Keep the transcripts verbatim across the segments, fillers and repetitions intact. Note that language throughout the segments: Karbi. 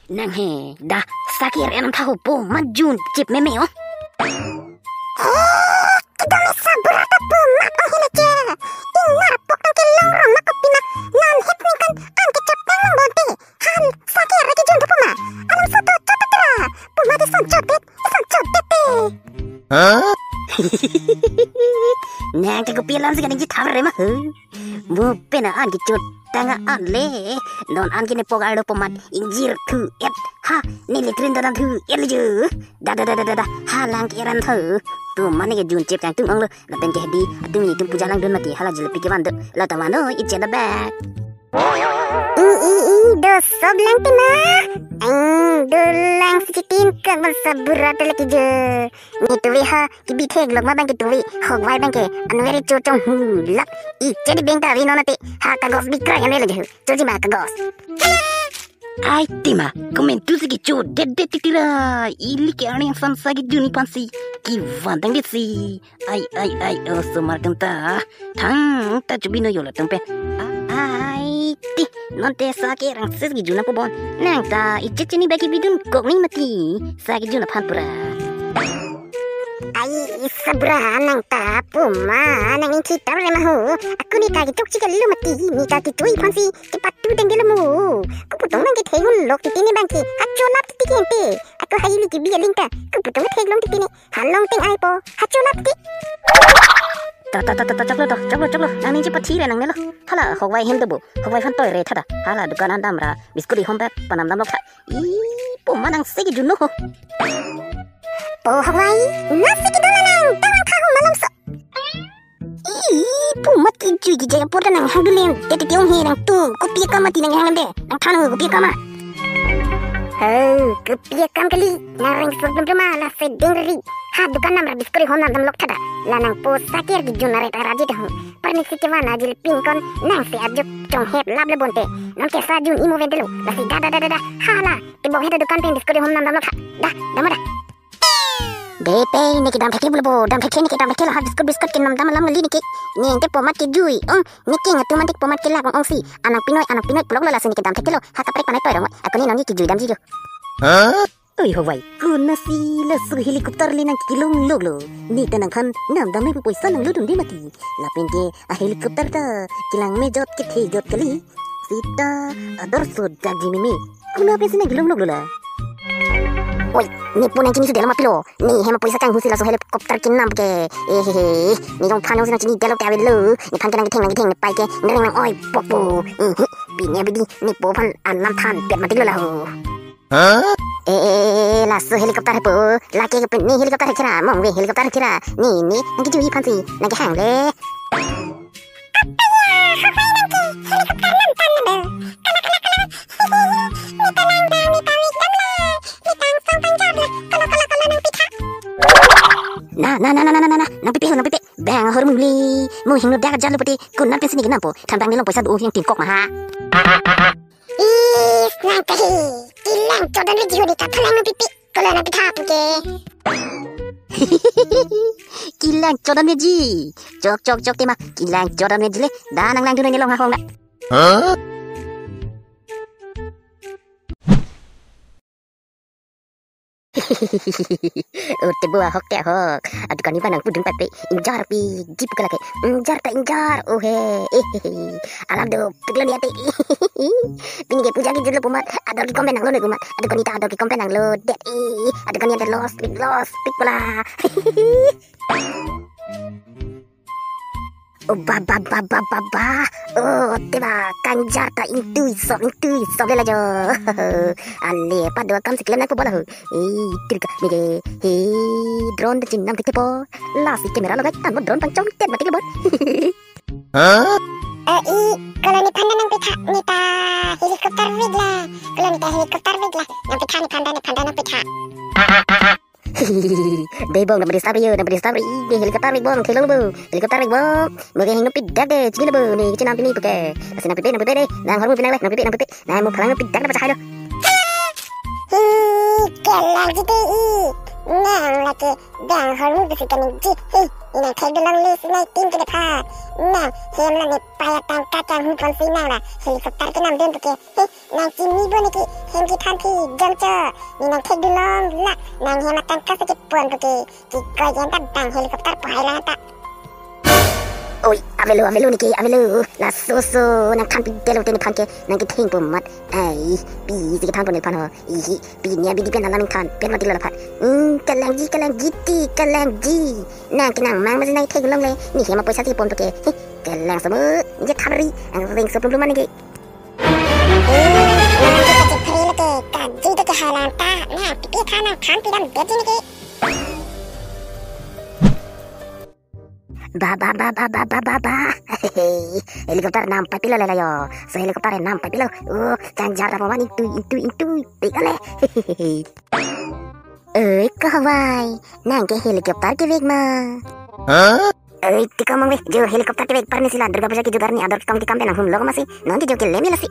Nang he, dah, saki er enam thahu po, mat jun chip meme oh. He, kedam esa berat po, mat oh hile che. Ingnar pok tang kelong rong ma kopi ma, nan het ningkan an kechap tang long bonte. Hal, saki er ke jun thapu ma. Alam soto chot tera. Po mat ison chot det, ison chot det te. Huh? Nang ke kopi alam si kaning ji thap re ma he. Mo pena an kechot tang an le. Non an kene pok arlo po mat ingjir thu et. Ha, ne le trin dan thu et le ju. Da da da da da da. Ha lang ke eran thu. Tu mane ke jun chip kangtung ong lo. Lapen ke hedi atum ni tum puja langdun mati hala jelepi kevan do. La tama no, iche da bag. I i i, do sob lang tima. Ang do lang si chitin kang ban sabura tele ke je. Ni tuve ha, kibi thek lok ma bang ke tuve, hok vai bang ke, an very cho chong hu lap. Iche di beng ta vi no nate, ha kagos bikrai an le je. Choji ma kagos. Ai tima, komentu si kecho det det titira. Ili ke arni san saki jun aphan si kevan tang det si. Ai ai ai, osomar kenta. Thangta chubino yo la tang pen. A-, ai ti, non te saki er ang sis kejun apo bon. Nang ta iche chini bagi bidun kok ni mati. Saki jun aphan pura. Ai sabra nang ta puma nang inchi tar re ma ho. Aku ni ta kituk chika lu mati, ni ta kitui aphan si kipatu deng delo mo. Kuputong nang kithei hun lok titi ni bang ke. Acho lap titi kente. Aku hai li kibi aling ta. Kuputong thek long titi ni. Halong ting ai po. Hachu lap ti. Ta ta ta ta ta, choklo to, choklo choklo. Nang ning chepathi re nangne lo. Hala hok vai hem do bo. Hok vai aphan toi re tha ta. Hala dukan an damra biscuit ihom pet panam damlok tha. I, po ma nang si kejun no ho. Po hok vai, na si kedun nang, tang tha ho malom so. I, po mat kejui kejai apor ta nang hang dulem. Te te te ong he nang tu, kopi akam mati nang hang de. Nang than ho kopi akam ma. Ho, kopi akam kali. Nang reng sok dum dum ma la si ding ri. Ha dukan namra biscuit ihom nam damlok tha ta. La nang po saki er kejun nare ta raji ta ho. Permisi kevan ajil pin kon nang si ajuk chong hep lap le bonte. Non ke sa jun imo ven delo. La si da da da da da. Hala. Tibok he ta dukan pen biscuit ihom nam damlok tha. Da, dam da. Depe, ne kedam thek ke bulu bo, dam thek ke ne kedam thek ke lo, ha biscuit biscuit kenam dam alam neli ne ke. Ne ente po mat kejui, ong, ne ke ngatu mantik po mat kelak ong si. Anang pinoi, anang pinoi pulok lo lasi ne kedam thek ke lo, ha kaprek panai toi dong. Aku ne nong ne kejui damji jo. Huh? Oi hok vai, kuna si laso helicopter le nang kelong lok lo. Ne ta nangphan nam dam ne pu poisa nang lo dun de mati. Lapen ke a helicopter ta kelang me jot kethe jot kali. Sita ador so dagji meme. Kuna pensi nang kelong lok lo la. Oi, ne po nang chini su delo ma pilo. Ne hem poisa kanghu si laso helicopter kenam ke. Eh he he. Ne jong phan jong si nang chini delo te ave lo. Nephan ke nang ketheng nang ketheng ne pai ke. Nreng nang oi pok po. Eh he. Pine abidi ne po aphan an nam than pet matik lo la ho. Huh? Eh, eh, eh, eh, laso helicopter he po. Lake ke pen ne helicopter he kira, mong ve helicopter he kira. Ne, ne, nang kejui aphan si, nang kehang le. Apaya, hok vai nang ke helicopter nam tan le bo. Kala, kala, kala. Hi, hi, hi. Ne ta nang da, ne ta wik dam la. Ne ta angsong pangjap la. Kala, kala, kala nang pitha. Na, na, na, na, na, na, na. Nang pipe ho, nang pipe. Bang ahor muli. Mo hingno dak jar lo pati. Kun nang pensi ne kenam po. Than bang ne long poisa do hing tin kok ma ha. Is nang kahi, kelang chodan veji ho ne ta thalang no pipi, kolo nang pitha pu ke. Kelang chodan veji. Chok, chok, chok tema, kelang chodan veji le. Da nang langdun ne long ha hong na. Huh? Ur te bo ahok te ahok. Adukan ni ba nang pudun pat pe. Injar pi. Jip ke lake. Injar ta injar. Oh he. Eh he he. Alam do pik lo ni ate. Pini ke puja kejut lo pu mat. Ador kekom pen nang lo ne pu mat. Adukan ni ta ador kekom pen nang lo. Det eh. Adukan ni ate lost pik, lost pik pula. Oh, ba, ba, ba, ba, ba, ba. Oh, te ba, kanjar ta ingtui sop, ingtui sop le la jo. Ale, pado akam si klem nang pu bola ho. Eh, trika, neke, he, drone ta chinam te po. Lasi camera lo guys, tan bo drone pangchom tet matik lo bot. Huh? Eh, i, kolo nephan nang pitha, ne ta helicopter vik la. Kolo ne ta helicopter vik la. Nang pitha nephan ta, nephan ta nang pitha. Dei bong, nang disturb yo, nang disturb ri, dei helicopter vik bong, thelong bo, helicopter vik bong. Mo ke hingno pidak de, chini bo, ne chinam pini pu ke. Lasi nang pipe, nang pipe de, nang hormu pinang le, nang pipe, nang pipe. Nang mo phalang pidak de pachai do. Hi, kelang jite i. Nang lake, dang hormu bisi kaning ji. Hi, Ne nang thekdun longle si nai tin ke de pha. Nang hem la ne paya tangka kanghu ponsi nang la helicopter kenamdun ke. He, nang chini bo ne ke hem kethan thi jam cho. Ne nang thekdun long la nang hem atangka si kepon ke. Kikoi jen ta bang helicopter pohai lang ta. Oi, avelo, avelo ne ke, avelo. Laso so, nang thanpidetlo te nephan ke, nang kethengpo mat. Ai, pisi kethanpo nephan ho. Ihi, pini abidi pen alam nang than, pen mati lo laphan. Hmm, kalangji, kalangji ti, kalangji. Nang ke nang mang masi nai thek longle, ne hem apoisa si ponpo ke. He, kalang so mo, je thari, ang ring so plum plum mane ke. Eh, nang ke kachepre lo ke, kajui ke kehai lang ta, nang pipi than nang thanpidam det ji ne ke. Ba, ba, ba. Helicopter nam papilo lela yo. So helicopter nam papilo. Oh, kanjar ta pawan intui, intui, intui. Pik ale. Oi, kahwai. Nang ke helicopter kevek ma? Huh? Oi, ti komong ve. Jo helicopter kevek par ni sila Durga Puja ke jugar ni ador kekam kekam pen nang hum lo masi. Nang ke jo kelem lasi.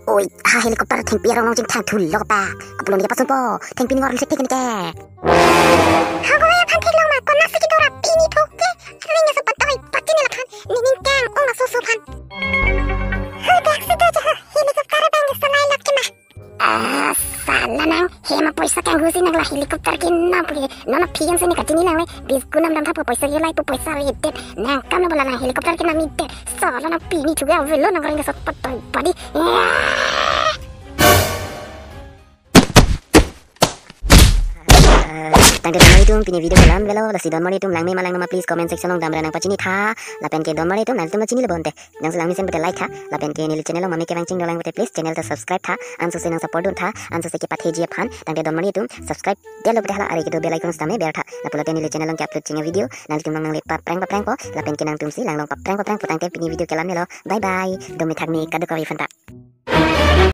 Oi, ha helicopter thengpi arong long chingthang thulo pa. Kopuloni ke pasunpo. Thengpi ni ngor lisi thek ni ke. Ha ko ya phan theklong ma, konat si kedora pini thok ke. Ring ya sempat toy pati ni laphan. Ni ning kang ong la so so phan. Ha dak si dak ha helicopter bang ke salai lok ke ma. Ah, sala nang hem apoisa kanghu si nang la helicopter kenam pu ke. Non aphi an si ne kachini lang le. Bis kunam dam thap poisa ke lai pu poisa le det. Nang kam na bola nang helicopter kenam ni det. Sala nang pini thuga avelo nang ring ke sot patoi padi. Tangte donmar atum pini video ke la-an velo, lasi donmar atum langme ma lang ma please comment section along damra nang pachini tha, lapen ke donmar atum nanglitum la chinilo bonte. Nang si langmesen pute like tha, lapen ke neli channel along mame kevang ching dolang pute please channel ta subscribe tha, anso si nang support dun tha, anso si kepatheji aphan, tangte donmar atum subscribe detlo pute hala are kedo bell icon sitame ber tha, lapulote neli channel along ke-upload chingja video, nanglitum along nangle paprang paprangpo, lapen ke nangtum si lang long paprang paprangpo tangte pini video ke la-an velo, bye bye, dome thakme kadokave aphanta.